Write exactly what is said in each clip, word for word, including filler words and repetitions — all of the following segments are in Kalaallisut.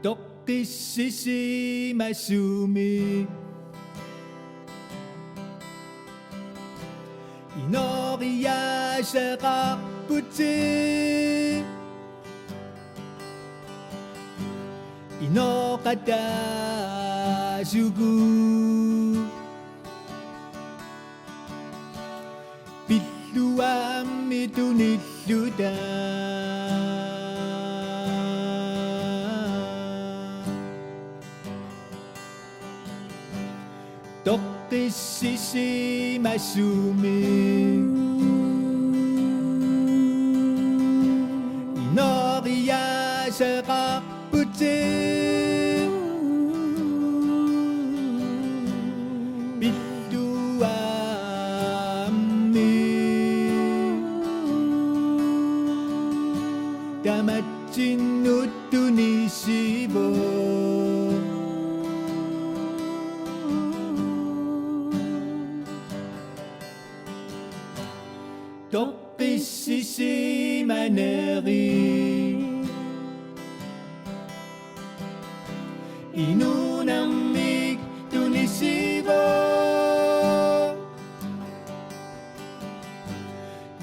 Toqqissisimasumik inooriaaseqarputit. Inooqataasugut pilluaammi tunilluta. Toqqissisimasumik inooriaaseqarputit. Pilluaammi tamatsinnut tunisivoq. Toqqissisimaneri inuunermik tunisivoq.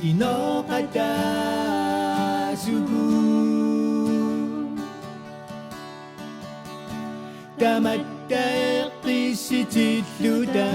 Inooqataasugut tamatta eqqissitilluta.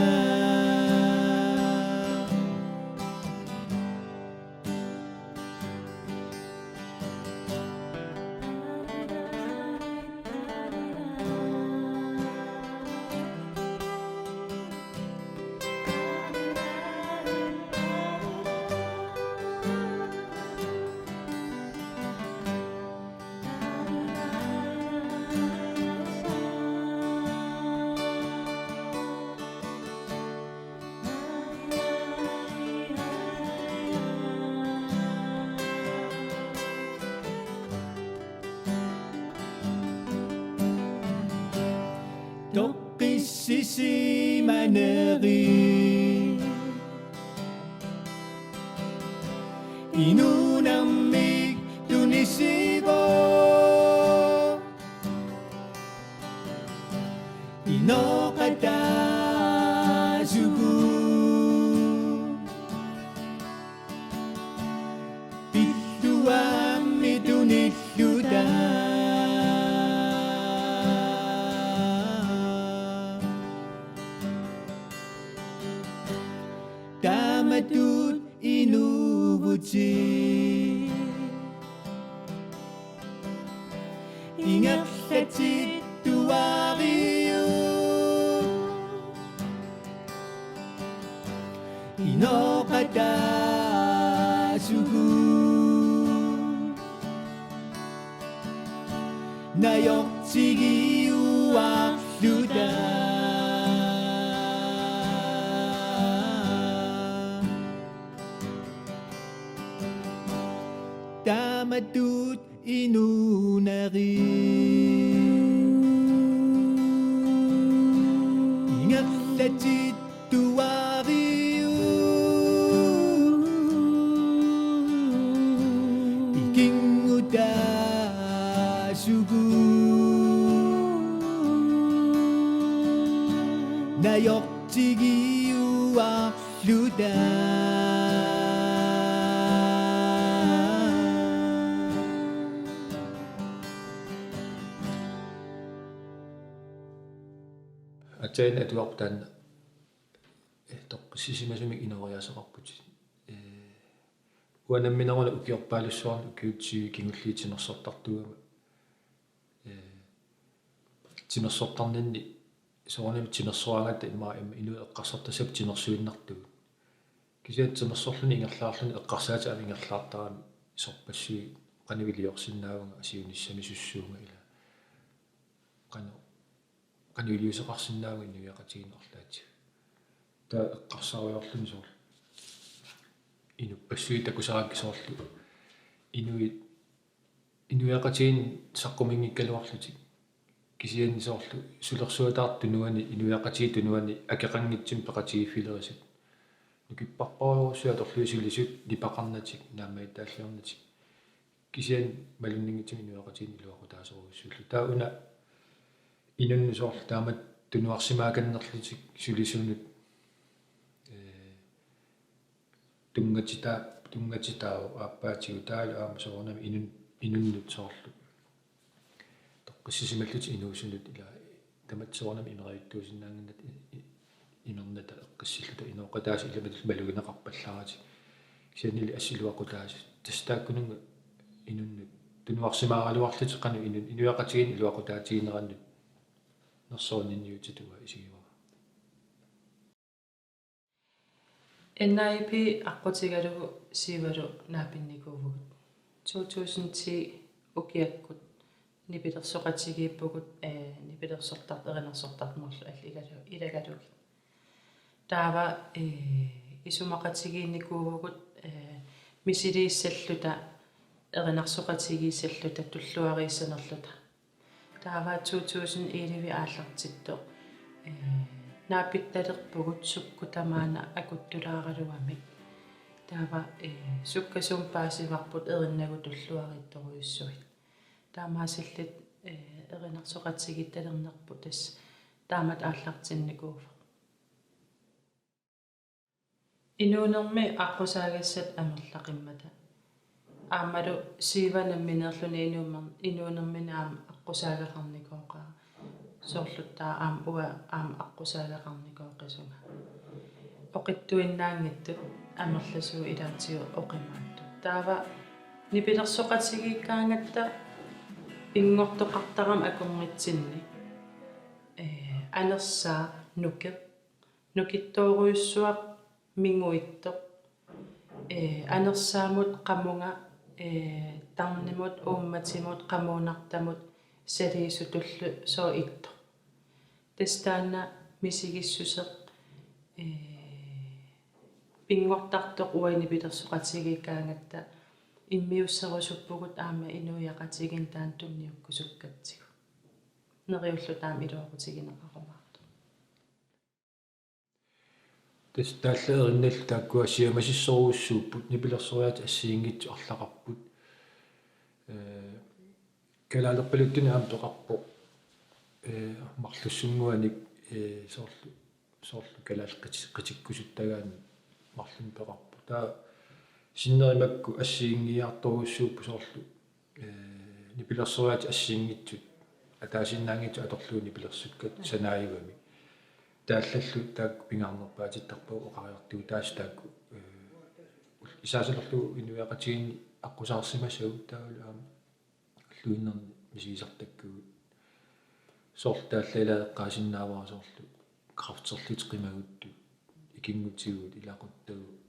Toqqissisimaneri inuunermik tunisivoq. Inooqataasugut pilluaammi tunilluta. Taamatut inuuvutit. Ingerlatittuariuk. Inooqataasugut najortigiuarluta. Taamatut inuuneri. Ingerlatittuariuk. Ikinngutaasugut najortigiuarluta. Aatsaat atuarput taanna, eh, toqqissisimasumik inooriaaseqarputit. Eh, uanga nammineq una ukiorpaalussuarni ukiut tyve kingulliit timersortartuugama. Eh, timersortarninni soorunami timersoraangatta immaqa ima inuit eqqarsartassappat timersuinnartugut. Kisianni timersorluni ingerlaarluni eqqarsaatit aamma ingerlaartarami sorpassuit qanoq iliorsinnaavunga siunissamisussuunga ilaa. Qanoq, qanoq iliuuseqarsinnaavunga inuiaqatigiinni arlaatigut. Taava eqqarsaarujoorluni soorlu inuppassuit takusarakkit soorlu inuit inuiaqatigiinni saqquminngikkaluarlutik. Kisianni soorlu sulersuataartut tunuani, inuiaqatigiit tunuani akeqanngitsumik peqatigiiffilerisut. Nukipparparujussuit atorlugit sulisut nipeqarnatik, naammagittaalliornatik. Kisianni malunninngitsumik inuiaqatigiinni iluaqutaasorujussuullutik. Taava una Inunnut soorlu taamatut tunuarsimaakannerlutik sulisunut, ee, tunngatitaa-, tunngatitaavoq aappaatigut taavalu aamma soorunami inun-, inunnut soorlu toqqissisimallutik inuusunut ila tamatta soorunami imeriuttuusinnaannginnata i-, i-, imernata eqqissilluta inooqataasut ilami malugineqarpallaaratik. Kisiannili assut iluaqutaasut. Tassa taakkununnga inunnut tunuarsimaaraluarlutik qanoq inun-, inuiaqatigiinnut iluaqutaatiginerannut nersorninniutitut uanga isigivara. N I P aqqutigalugu Siivalu naapinnikuuvugut. To tusind ti ukiakkut nipilersoqatigiippugut, ee, nipilersortartut, erinarsortartut marluk alligalu-, ilagalugit. Taava, ee, isumaqatigiinnikuuvugut, ee, misiliissalluta, erinarsoqatigiissalluta, tulluariissanerluta. Taava to tusind elleve aallartittoq, ee, naapittalerpugut sukkut tamaana akuttulaaraluamik. Taava, ee, sukkasuumik paasivarput erinnagut tulluariittorujussuit. Taamaasilluta, ee, erinarsoqatigiittalernerput tassa taamatut aallartinnikuuvoq. Inuunermi aqqusaagassat amerlaqimmata. Aammalu Siiva nammineerluni inuumer-, inuunermini aamma aqqusaagaqarnikooqaaq. Soorlu taava aamma uanga aamma aqqusaagaqarnikooqisunga. Oqittuinnaanngitsut amerlasuut ilaatigut oqimaatsut. Taava nipilersoqatigiikkaangatta pinngortoqartarami akornatsinni. Ee, anersaaq nukeq. Nukittoorujussuaq minguittoq. Ee, anersaamut qamunga, ee, tarnimut, uummatimut, qamuunartamut saliisutullu sooq ittoq. Tassa taanna misigissuseq, ee, pinngortartoq uagut nipilersoqatigiikkaangatta immiusserusuppugut aamma inuiaqatigiinni taanna tunniukkusukkatsigu. Neriulluta aamma iluaqutigineqarumaartoq. Tassa taallat erinnallu taakkua siamasissorujussuupput, nipilersoriaatsip assigiinngitsut arlaqarput. Ee, kalaalerpaluttunik aamma peqarpoq, ee, marlussunnguanik, ee, soorlu, soorlu kalaallit qiti-, qitikkusuttagaannik marlunnik peqarpoq. Taava sinneri makku assigiinngiiartorujussuupput soorlu ee, nipilersoriaatsip assigiinngitsut, ataasiinnaanngitsut atorlugit nipilersukkat sanaajugami. Taallallu taakku pingaarnerpaatittarpagut oqariartuutaasut taakku, ee, ul-, isaasalerlugu inuiaqatigiinni aqqusaarsimasagut taavalu aamma ulluinnarni misigisartakkagut. Soorlu taallalilaaqqaasinnaavara soorlu kræfterlutik qimaguttut, ikinngutigut, ilaquttagut.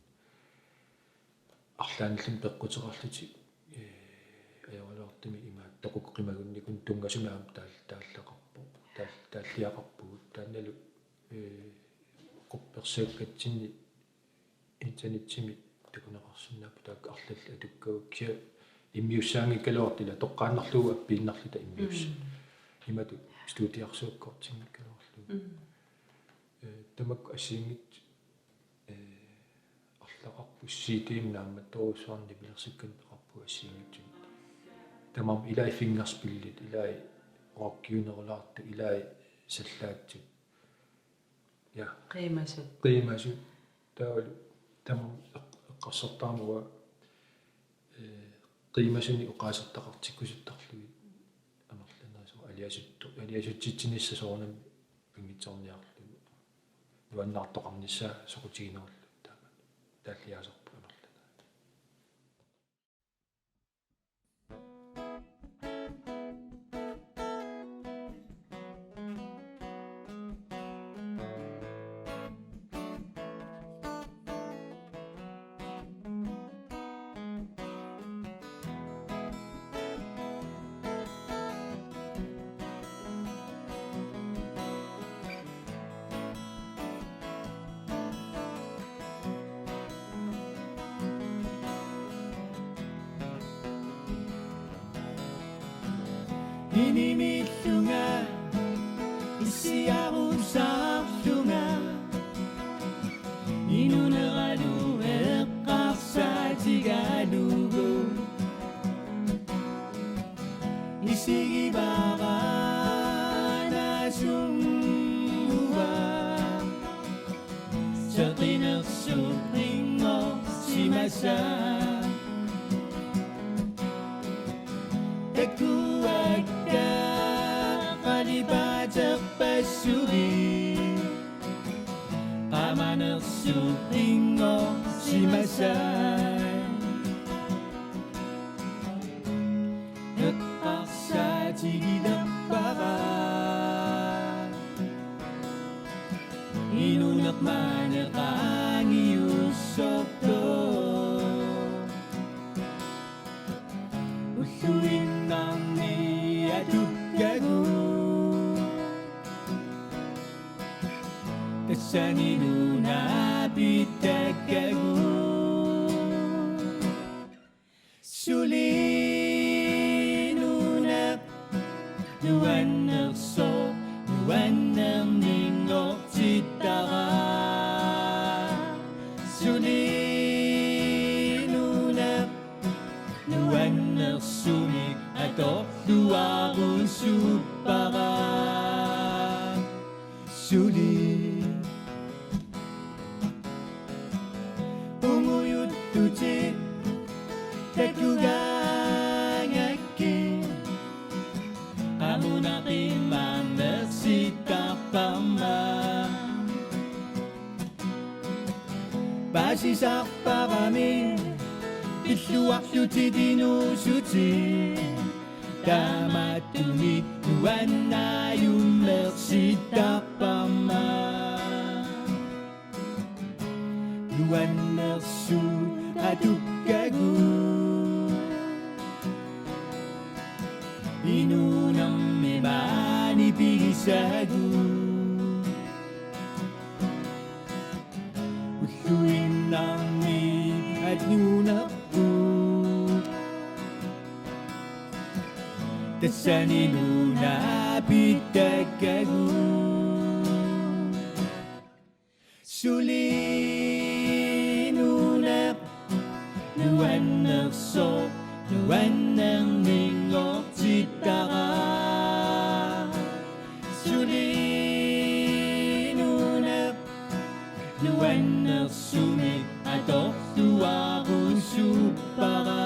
Arlaannilluunniit peqquteqarlutik, ee, ajoraluartumik imaattoq toquk qimagunnikut tunngasumik aamma taal-, taallaqarpoq, taal-, taalliaqarpugut. Taannalu, ee, quppersakkatsinni internetsimik takuneqarsinnaapput taakku arlallit atukkagut. Kisianni immiussaanngikkaluartut ila toqqaannarlugu appiinnarluta immiussat. Mm. Imatut studiarsuakkoortinngikkaluarlugu. Mm. Ee, tamakku assigiinngitsut ee, arlaqarput C D-mik naammattorujussuarnik nipilersukkanik peqarpugut assigiinngitsunik. Tamarmik ilai fingerspillit, ilai rockiunerulaartut, ilai sallaatsut. Ja. Qiimasut. Qiimasut. Taavalu tamarmik eq-, eqqarsartarama uanga, ee, qiimasunik oqaasertaqartikkusuttarlugit amerlanerit soorlu aliasuttu-, aliasutsitsinissaq soorunami pinngitsoorniarlugu. Nuannaartoqarnissaa soqutiginerullugu taama taalliaasarput amerlanerit. Inimillunga issiarusaarlunga inuneralu eqqarsaatigalugu isigivara. Takuakka qalipaaterpassuit qamanersuinngorsimasai. Eqqarsaatigilerpara inuuneq maani qaangiussortoq. Ulluinnarni atukkagut tassani nunaapittakkagut. Suli nunap nuannersoq nuannerninngortittara. Suli nunap nuannersumik atorluarusuppara. Suli ungujuttutit takugaangakkit qamuuna qimanersittarparma. Paasisarparami pilluarlutit inuusutit. Taamaattumik nuannaajummersittarparma. Nuannersuut atukkagut inuunermi maani pigisagut. Ulluinnarni atukkagut tassani nunaapittakkagut. Suli nunap nuannersoq nuannerninngortittara. Suli nunap nuannersumik atorluarusuppara.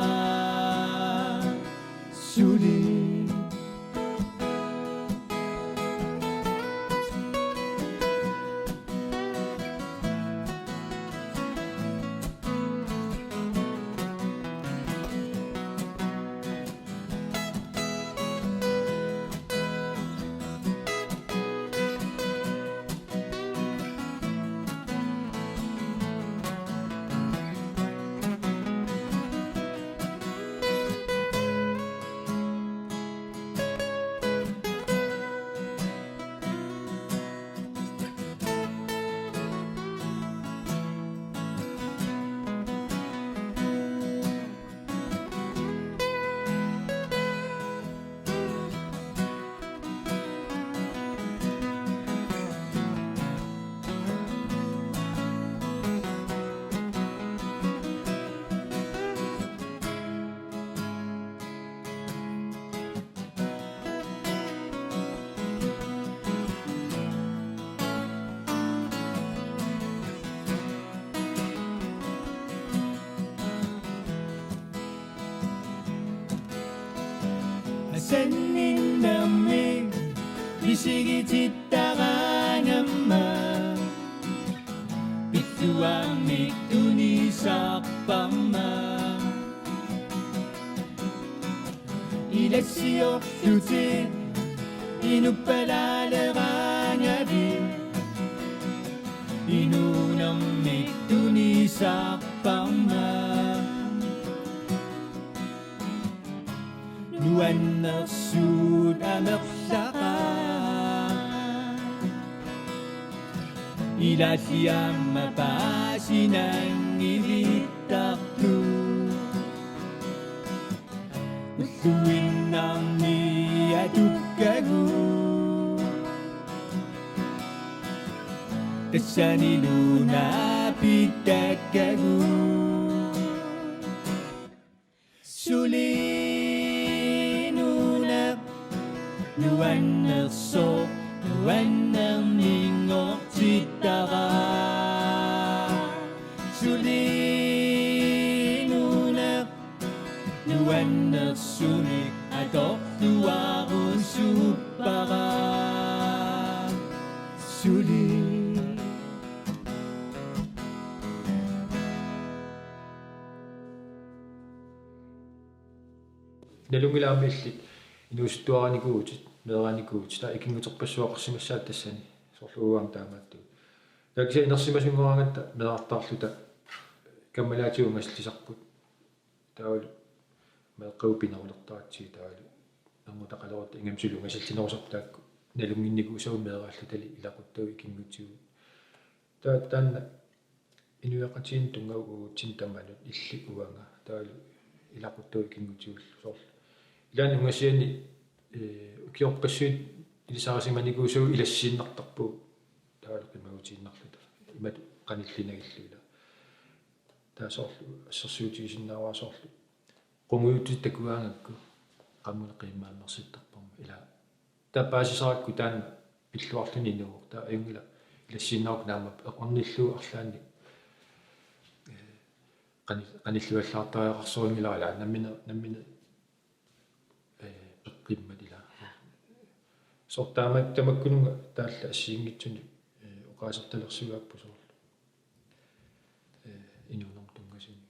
Suli asanninnermi misigitittaraangamma pilluarnik tunisarparma. Ilassiorlutit inuppalaaleraangavit inuunermik tunisarparma. Nuannersuut amerlaqaat ilaalli aamma paasinanngivittartut. Ulluinnarni atukkagut tassani nunaapittakkagut. Suli nunap nuannersoq nuannerninngortittara. Suli Nuannersunik atorluarusuppara suli. Nalunngilarmi illit inuusuttuarinikuuvutit, meeraarinikuuvutit, taava ikinnguterpassuaqarsimassaaq tassani, soorlu uanga taamaattugut. Taava kisianni inersimasunngoragatta meerartaarluta kammalaatigut ungasillisarput. Taavalu meeqqagut pinerulertaratsigit taavalu erngutaqalerutta ingammik suli ungasillinerusarput taakku nalunnginnikuusagut meeraallutali ilaquttagut ikinngutigut. Taava taanna inuiaqatigiinnut tunngavut uagutsinnut tamanut illit uanga taavalu ilaquttagut ikinngutigullu soorlu. Ilaanni ungasianni, ee, ukiorpassuit ilisarisimanikuusagut ilassiinnartarpugut taavalu qimagutiinnarluta. Imatut qanillinagillu ila. Taava soorlu assersuutigisinnaavara soorlu qungujuttutit takugaangakku qamuuna qiimmaammersittarparma ila. Taava paasisarakku taanna pilluarluni inuuvoq. Taava ajunngilaq ilassiinnarukku naammapput eqqornillugu arlaanni, ee, qani-, qanillivallaartariaqarsorinngilara ila nammineq, nammineq, ee, peqqimmat ila. Soorlu taama tamakkununnga taallaat assigiinngitsunik, ee, oqaasertalersugaarput soorlu, ee, inuunermut tunngasunik.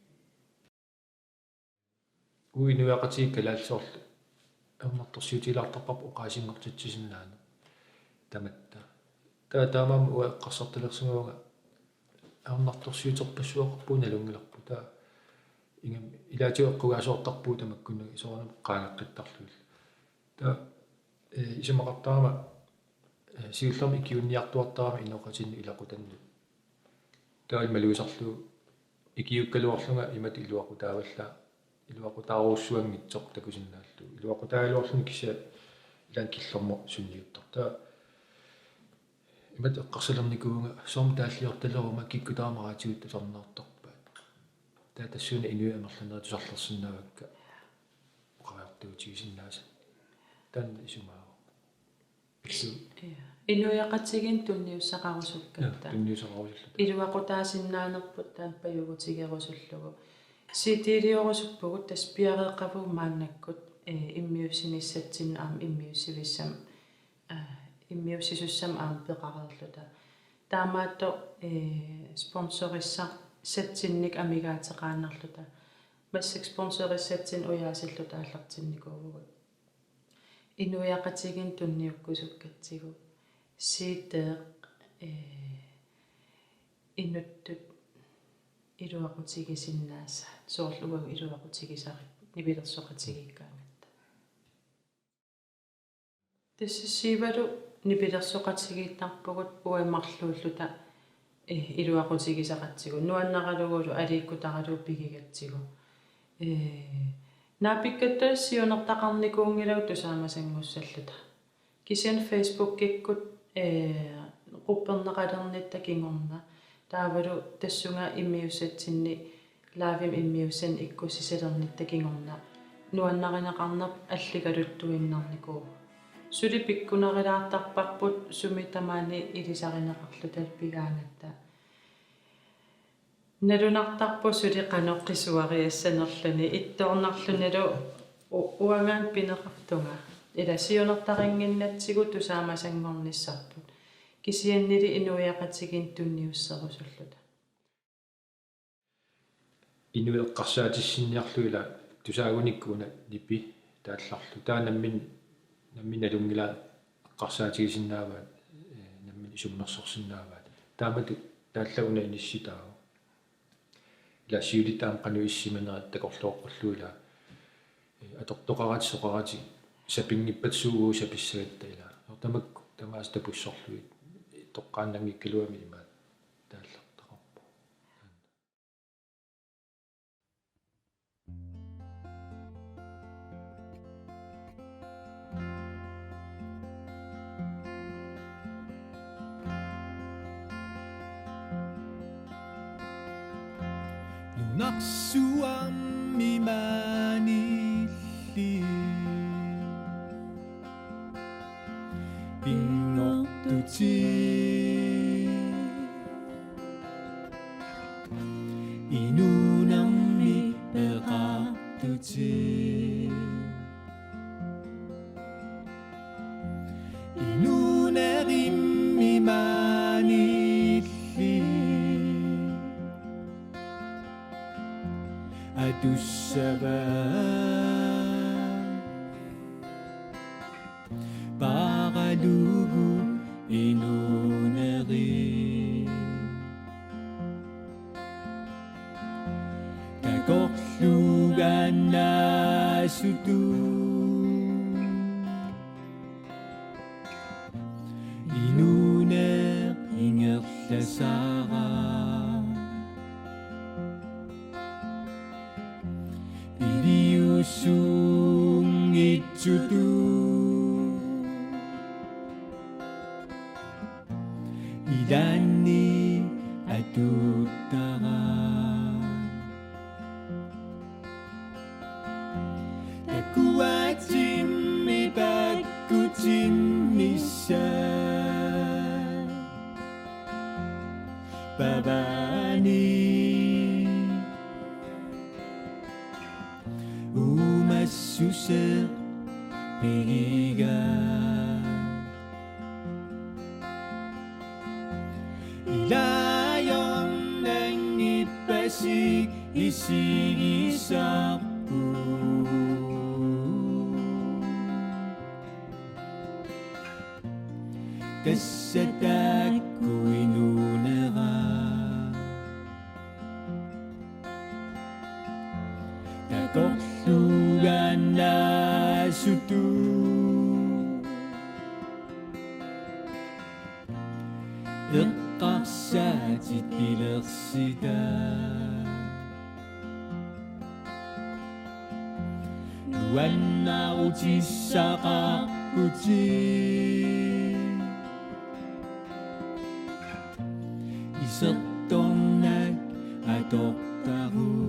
Uagut inuiaqatigiit kalaallit soorlu ajornartorsiutigilaartarparput oqaasinngortitsisinnaaneq tamatta. Taava taamaammat uanga eqqarsartalersimavunga ajornartorsiuterpassuaqarpugut nalunngilarput. Taava ingammik ilaatigut eqqugaasoortarpugut tamakkununnga soorunami qaangeqqittarlugit. Taava, ee, isumaqartarama, ee, siullermik ikiuunniartuartarama inooqatinnut ilaqutannut. Taava malugisarlugu ikiuukkaluarlunga imatut iluaqutaavallaaq, iluaqutaarujussuanngitsoq takusinnaallugu. Iluaqutaagaluarluni kisianni ilaanni killormut sunniuttarpoq. Taava imatut eqqarsalernikuuvunga soormi taalliortaleruma kikkut tamarmik radiup tusarnaartarpaat. Taava tassuuna inuit amerlanerit tusarlersinnaavakka oqariartuutigisinnaasannik. Taanna isumaavoq. Illu. Ja. Inuiaqatigiinnut tunniussaqarusukkatta. Ja, tunniussaqarusulluta. Iluaqutaasinnaanerput taanna pajugutigerusullugu. C D-liorusuppugut tassa piareeqqavugut maannakkut, ee, immiussinissatsinnut aamma immiussivissamut, aa, immiussisussamut aamma peqareerluta. Taamaattoq, ee, sponsorissatsinnik amigaateqaannarluta. Massakkut sponsorissatsinnut ujaasilluta aallartinnikuuvugut. Inuiaqatigiinnut tunniukkusukkatsigu. C D, ee, inuttut iluaqutigisinnaasaat. Soorlu uagut iluaqutigisarit nipilersoqatigiikkaangatta. Tassa Siivalu nipilersoqatigiittarpugut uagut marluulluta, ee, iluaqutigisaqatsigu. Nuannaralugulu aliikkutaralugu pigigatsigu. Ee, naapikkatta siunertaqarnikuunngilagut tusaamasanngussalluta. Kisianni Facebookikkut, ee, qupperneqalernitta kingorna. Taavalu tassunga immiussatsinni live-imi immiussanni ikkussisalernitta kingorna nuannarineqarneq alligaluttuinnarnikuuvoq. Suli pikkunarilaartarparput sumi tamaani ilisarineqarluta pigaangatta. Nalunartarpoq suli qanoq qisuariassanerluni ittoornarlunilu u-, uangaana pineqartunga. Ila siunertarinnginnatsigu tusaamasanngornissarput. Kisiannili inuiaqatigiinnut tunniusserusulluta. Inuit eqqarsaatissinnillu ila tusaagunikku una nipi taallarlu. Taava nammineq, nammineq nalunngilaat eqqarsaatigisinnaavaat, ee, nammineq isummersorsinnaavaat. Taamatut taallat una inissitaavoq. Ila siulitta aamma qanoq issimanerat takorlooqqullugu ila, ee, atortoqaratik soqaratik sapinngippata suut sapissagatta ila. Tamakku tamaasa tapussorlugit toqqaannanngikkaluami imaat taallartaqarpoq. Nunarsuarmi maanillit pinngortutit. Inuunermi peqartutit. atussava. Paaralugu inuuneri. Takorluugaannaasutut. Inuuneq ingerlasaara. Iliuusunngitsutut. Ilaanni atuuttara. Takuatimmi pakkutinnissaq. Pavani. Uumassuseq pigiga. Ilaajunnanngipasik isigisarput. Tassa taakku inuunera. Takorluugaannaasutut. Eqqarsaatit pilersitat. Nuannarutissaqarputit. Isertornak atortaruk.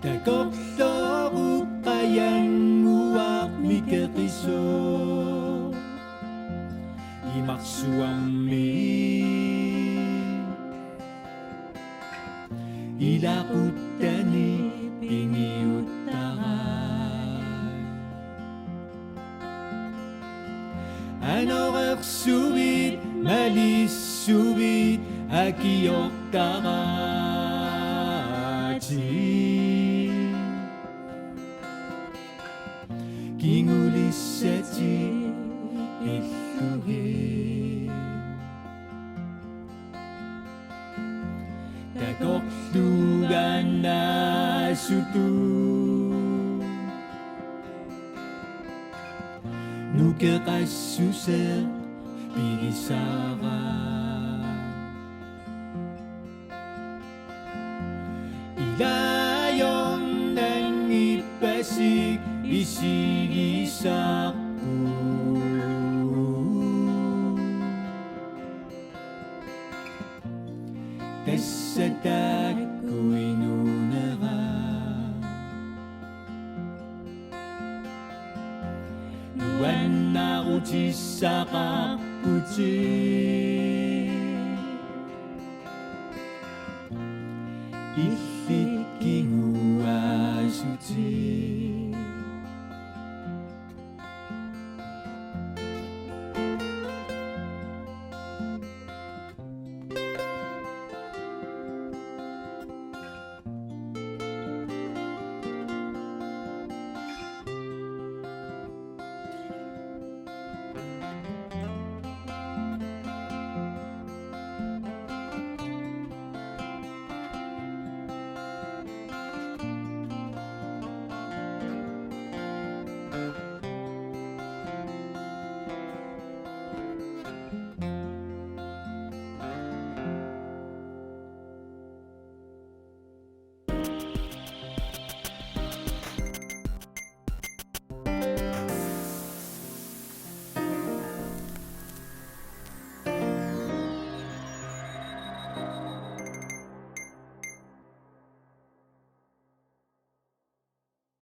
Takorloorup qajannguaq mikeqisoq. Imarsuarmi. Ilaquttani piniuttarai. Anorersuit, malissavit, akiortaraatit. Kingulissatit pillugit. Takorluugaannaasutut. Nukeqassuseq pigisaara. Ilaajornanngippasik isigisarput. Tassa taakku inuunera. Nuannarutissaqarputit.